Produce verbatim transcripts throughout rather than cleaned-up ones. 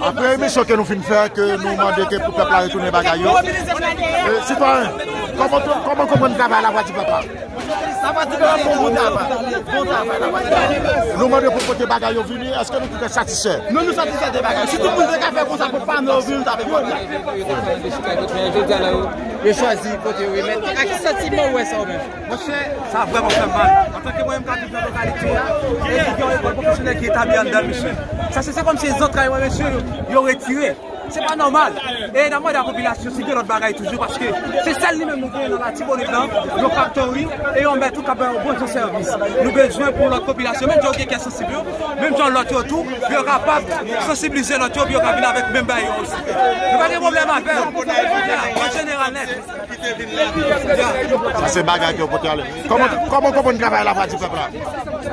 Apre emisyon ke nou fin fè, ke nou mande ke pou pèp la retounen bagay yo. E, sitwayen, kòman, kòman konprann travay Lavwadipèp la? Lavwadipèp la bon, bon travay. Bon travay, Lavwadipèp. Nou mande pou kote bagay yo vini, èske nou tout satisfè? Nou, nou satisfè de bagay. Si tout moun te ka fè konsa pou pa nou vin, nou ta fè konsa. Yo chwazi kote yo remèt. Ak ki santiman ou wè sa ou menm? Monchè, sa vrèman fè m mal. Antanke mwen menm k ap viv nan lokalite a, e ki gen yon lekòl pwofesyonèl ki etabli anndan l, mesye. Sa se, se kòmsi se zantray mwen, mesye, yo, yo retire. Se pa nòmal. E n ap mande a popilasyon si gen lòt bagay toujou, paske se sèl li menm nou genyen nan Latibonit lan, yon faktori, e yon mèt tou k ap bay yon bon jan sèvis. Nou bezwen pou lòt popilasyon, menm jan yo gen kè sansib yo, menm jan lòt yo tou, pou yo kapab sansibilize lòt yo, pou yo ka vin avèk menm bagay yo osi. Nou pa gen pwoblèm avè yo. An jeneral nèt. Sa se bagay ke yo pote ale. Kòman, kòman w konprann travay Lavwadipèp la?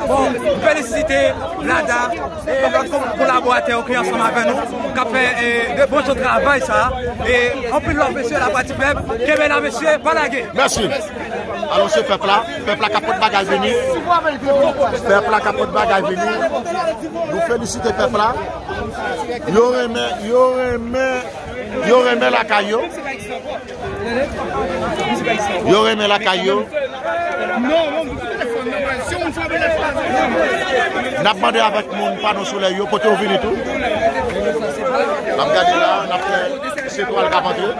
Bon, m felisite Lada e lòt ko-, kolaboratè yo ki ansanm avè nou, k ap fè, e, de bon jan travay sa. E anpil love, mesye, Lavwadipèp. Kenbe la, mesye, pa lage. Mèsi. Alò, se pèp la. Pèp la k ap pot bagay vini. Pèp la k ap pot bagay vini. Nou felisite pèp la. Yo renmen, yo renmen, yo renmen lakay yo. Yo renmen lakay yo. N ap mande avèk moun pano solèy yo, pote yo vini tou. N ap gade la, n ap fè se twal k ap antre.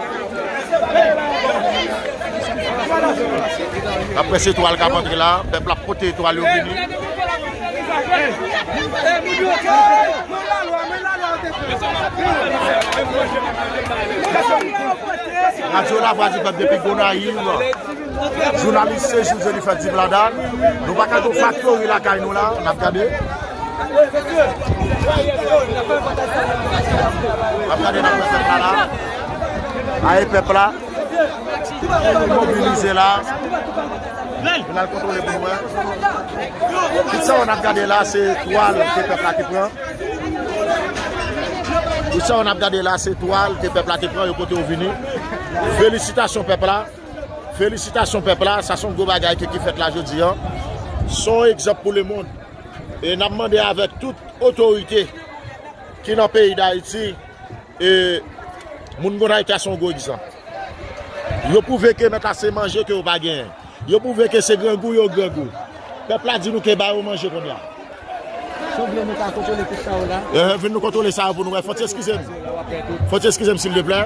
N ap fè se twal k ap antre la, pèp la ap pote twal yo vini. Radyo Lavwadipèp depi Gonayiv. Jounalis Sejour Jennifer Diblada. Nou pa ka gon faktori lakay nou la, n ap gade. N ap gade nan pèp la la. Aye pèp la. Mobilize la. Vin al kontwole pou nou wè. Tout sa w ap gade la, se twal ke pèp la te pran. Tout sa w ap gade la, se twal ke pèp la te pran, yo pote yo vini. Felisitasyon pèp la. Felisitasyon pèp la. Sa se yon gwo bagay ke, ki fèt la jodi a. Se yon egzanp pou lemonn. E n ap mande avèk tout otorite ki nan peyi Dayiti, e moun Gonayiv se yon gwo egzanp. Yo pwouve ke nan ka se manje ke yo pa genyen. Yo pwouve ke se grangou yo grangou. Pèp la di nou ke ba yo manje kounye a. Si w vle nou ka kontwole tout sa yo la. Eh, vin nou kontwole sa yo pou nou wè. Fò w ti eskize m. Fò w ti eskize m, silvouplè.